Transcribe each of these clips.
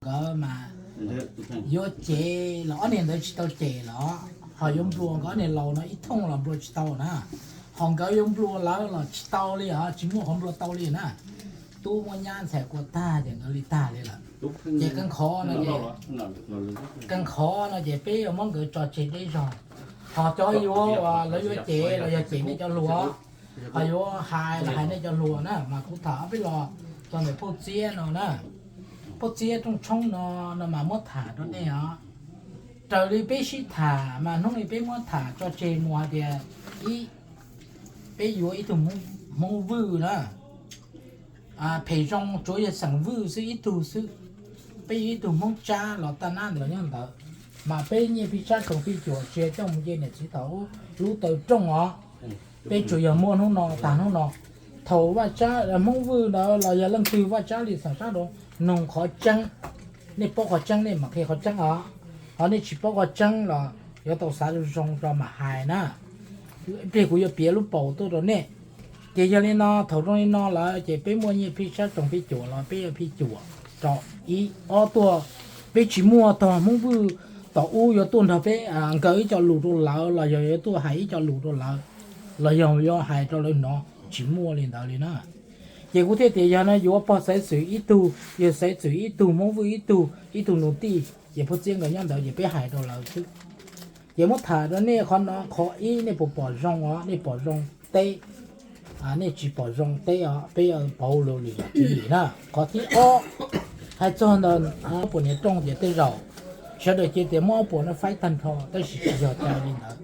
nkawd mas yuav cem los ob niag ntawd tsis tau cem los, ho yuav nplua nkawd ob niag laus no ib thooj los nplua tsis tau na. Ho nkawd yuav nplua lawv los tsis tau li os, tsis muaj qhov nplua tau li na. Tub muab nyab ntxhais kua tag ces nkawd li tag li lawm. Ces qee qhov no, qee qhov no ces peb yuav muab nkawd tso tseg deb zog. Ho cov yuav, lawv yuav cem los yog cem nej cov hluas, ho yuav hais los hais nej cov hluas na, mas kuv tham ob peb los txog ntawm phauj Txiab no na. Phauj Txiab rooj tshoob no, no mas muab tham rau nej os. Raws li peb sib tham mas hnub no peb muab tham tso tseg mus hais tias, ib, peb yuav ib tug Hmoob Vwj na. Phem zoo tsuav yog xeem Vwj xwb ib tug xwb. Peb yuav ib tug Hmoob Tsab los tag nab ntawd los nyob ntawd, mas peb nyiaj phij tsab tsoos phij cuam tsis yog coj mus nce niam txiv thaum lub taw rooj os. Peb tsuas yog muaj hnub no tag hnub no. Thaum Vaj Tsab, Hmoob Vwj ntawd los yog leej twg Vaj Tsab li xeem Tsab Dov, noog qhov tseeb. Nej paub qhov tseeb nej mam qhia qhov tseeb os. Ho nej tsis paub qhov tseeb los yuav tau xav zoo zoo rau mam hais na. Ib pliag kuv yuav piav lub paus tuaj rau nej. Ces yog li no, thaum zoo li no lawm ces peb muaj nyiaj phij tsab tsoos phij cuam los peb yuav phij cuam rau ib ob tuaj. Peb tsis muaj tog Hmoob Vwj tom ub yuav tuaj nrog peb nkawd ib co lus rau lawv los yog yuav tuaj hais ib co lus rau lawv, los yog yuav hais rau lawv hnov, tsis muaj li ntawd li na. Ces kuv thiaj tias yog no yuav pog Xaiv Xwm ib tug, yawg Xaiv Xwm ib tug, Hmoob Vwj ib tug, ib tug nus tij, ces phauj Txiab nkawd nyob ntawd ces peb hais rau lawv xwb. Ces muab tham rau nej qhov no, qhov ib nej puas pom zoo os, nej pom zoo teb, nej tsis pom zoo teb os, peb yuav pauv lus lwm los tswv yim na. Qhov thib ob, hais txog ntawm ob puas niam rooj ces tej zaum sawv daws cia tias muab ob puas no faib tag nrho, tab sis tsis yog cai li ntawd.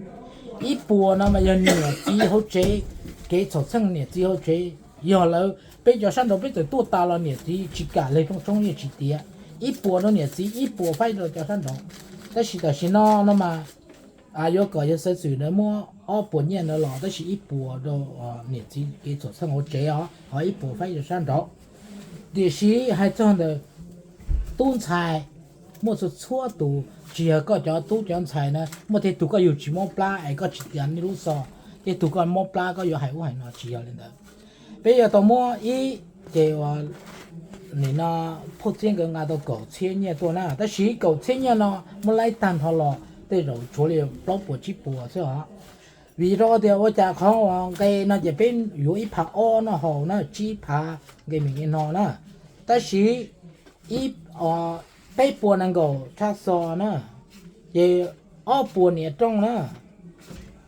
Ib puas no mas yog niam txiv hauv tsev, kev txhaum txheej niam txiv hauv tsev. Yog lawv, peb cov sab nraud peb txawm tuaj tas los niam txiv tsis kam, leg rooj tshoob yeej tsis tiav. Ib puas rau niam txiv, ib puas faib rau cov sab nraud. Tab sis tam sim no no mas yuav kom yawg Xaiv Xwm ntawd muab ob puas nyiaj ntawd los, tab sis ib puas rau niam txiv kev txhaum txheej hauv tsev os, ho ib puas faib rau sab nraud. Tiam sis hais txog ntawm tub ntxhais, muaj txhua txhua tus, tsis yog koj cov tub cov ntxhais na, muaj tej tug koj yug tsis mob plab es koj tsis tiav nej lub xov, tej tug koj mob plab koj yuav hais ub hais no, tsis yog li ntawd. Peb yuav tau muab ib, ces ua, nim no phauj Txiab nkawd nqa tau kaum txhiab nyiaj tuaj na, tab sis kaum txhiab nyiaj no muab laib tag nrho los tej zaum tshuav li plaub puas tsib puas xwb os. Vim rau qhov tias ua cas qhov uas nqe no ces peb yuav ib phav ob noj haus na, tsib phav nqe me nqe no na. Tab sis ib, peb puas nees nkaum tshaj xo na, ces ob puas niam rooj na,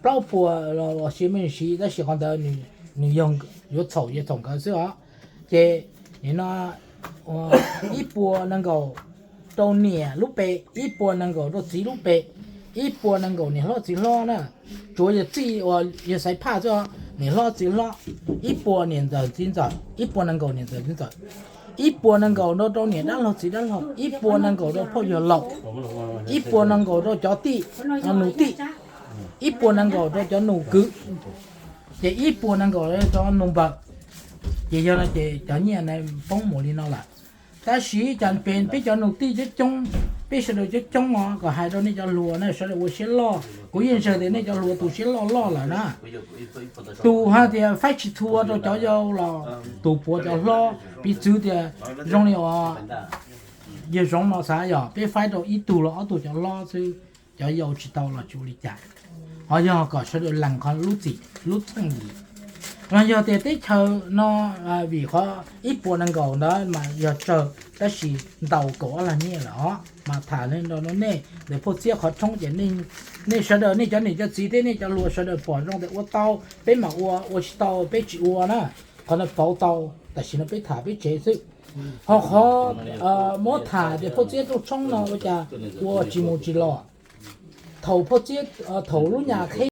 plaub puas los siv me siv, tab sis qhov ntawd nws yog yuav txhaum, yuav txhaum nkawd xwb os. Ces nim no ib puas nees nkaum rau niam lub pem, ib puas nees nkaum rau txiv lub pem, ib puas nees nkaum niam hlob txiv hlob na. Tsuav yog txij uas yog xaiv phaj xwb os, niam hlob txiv hlob, ib puas niam ntxawm txiv ntxawm, ib puas nees nkaum niam ntxawm txiv ntxawm, ib puas nees nkaum rau rau niam dab laug txiv dab laug, ib puas nees nkaum rau phauj yawg laus, ib puas nees nkaum rau cov tij, nus tij, ib puas nees nkaum rau cov nus kwv, ces ib puas nees nkaum rau cov nus npawg. Ces yog no ces cov nyiaj na poob mus li no lawm. Tab sis cas pem peb cov nus tij coob coob, peb sawv daws coob coob os, kom hais rau nej cov hluas na sawv daws ua siab loj, kuv yeej ntseeg tias nej cov hluas tus siab loj loj lawm na. Tus hais tias faib tsis txhua rau cov yau los tus puav cov hlob, piv txwv tias zoo li uas yawg Zoov no xav yog peb faib rau ib tug los ob tug cov hlob xwb, cov yau tsis tau los tsis ua li cas. Ho yog kom sawv daws lees qhov lub txim lub txeej yim. Los yog tias teb chaws no, vim qhov ib puas nees nkaum ntawd mas yog tsawg, tab sis ntaus kaum ob lag nyiaj lawm os, mas tham li no rau nej ntawm phauj Txiab qhov tshoob ces nej sawv daws, nej cov niam cov txiv thiab nej cov hluas sawv daws pom zoo tias ua tau peb mam ua, ua tsis tau peb tsis ua na. Qhov no pauv tau, tam sim no peb tham peb tsev xwb. Ho qhov muab tham tias phauj Txiab rooj tshoob no ua cas ua tsis mus tsis los. Thaum phauj Txiab, thaum lub nyam qheb